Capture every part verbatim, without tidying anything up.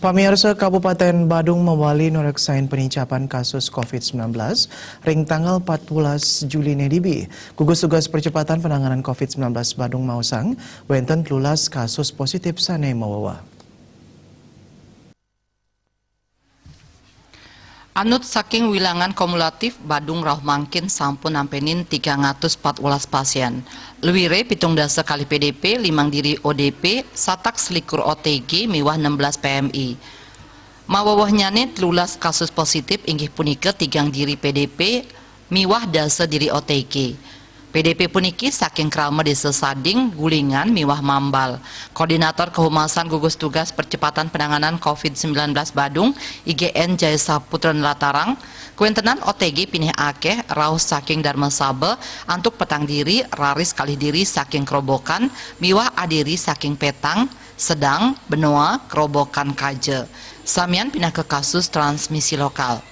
Pamiarsa, Kabupaten Badung mawali nureksain penincapan kasus covid sembilan belas ring tanggal empat belas Juli nedibi. Gugus Tugas Percepatan Penanganan covid sembilan belas Badung maosang, wenten telulas kasus positif sane maweweh. Anut saking wilangan kumulatif, Badung rauh mangkin sampun nampenin tigang atus empat belas pasien. Lwire pitung dasa kalih P D P, limang diri O D P, satak selikur O T G miwah enam belas P M I. Mawewehnyane telulas kasus positif inggih punika tigang diri P D P miwah dasa diri O T G. P D P puniki saking krama Desa Sading, Gulingan, miwah Mambal. Koordinator Kehumasan Gugus Tugas Percepatan Penanganan covid sembilan belas Badung, I G N Jaya Saputra nlatarang, kawentenan O T G pinih akeh rauh saking Darmasaba antuk petang diri, raris kalih diri saking Kerobokan, miwah adiri saking Petang, Sedang, Benoa, Kerobokan kaja. Samian pinaka kasus transmisi lokal.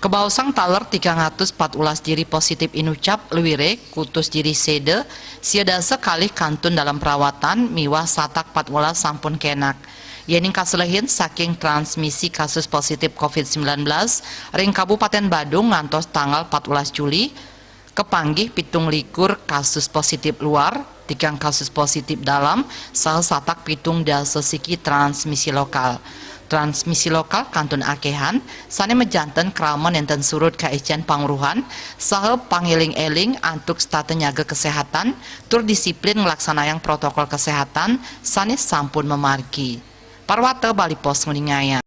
Kabaosang taler tigang atus empat belas diri positif inucap, lwire kutus diri seda, sia dasa kalih kantun dalam perawatan, miwah satak empat belas sampun kenak. Yening kaselehin saking transmisi kasus positif covid sembilan belas ring Kabupaten Badung ngantos tanggal empat belas Juli, kapanggih pitung likur kasus positif luar, tigang kasus positif dalam, saha satak pitung dasa siki transmisi lokal. Transmisi lokal kantun akehan, sane majanten krama nenten surud kaecen pangruhan, saha pangeling-eling antuk setata nyaga kesehatan, tur disiplin nglaksanayang protokol kesehatan sane sampun mamargi. Parwata Bali Post nguningayang.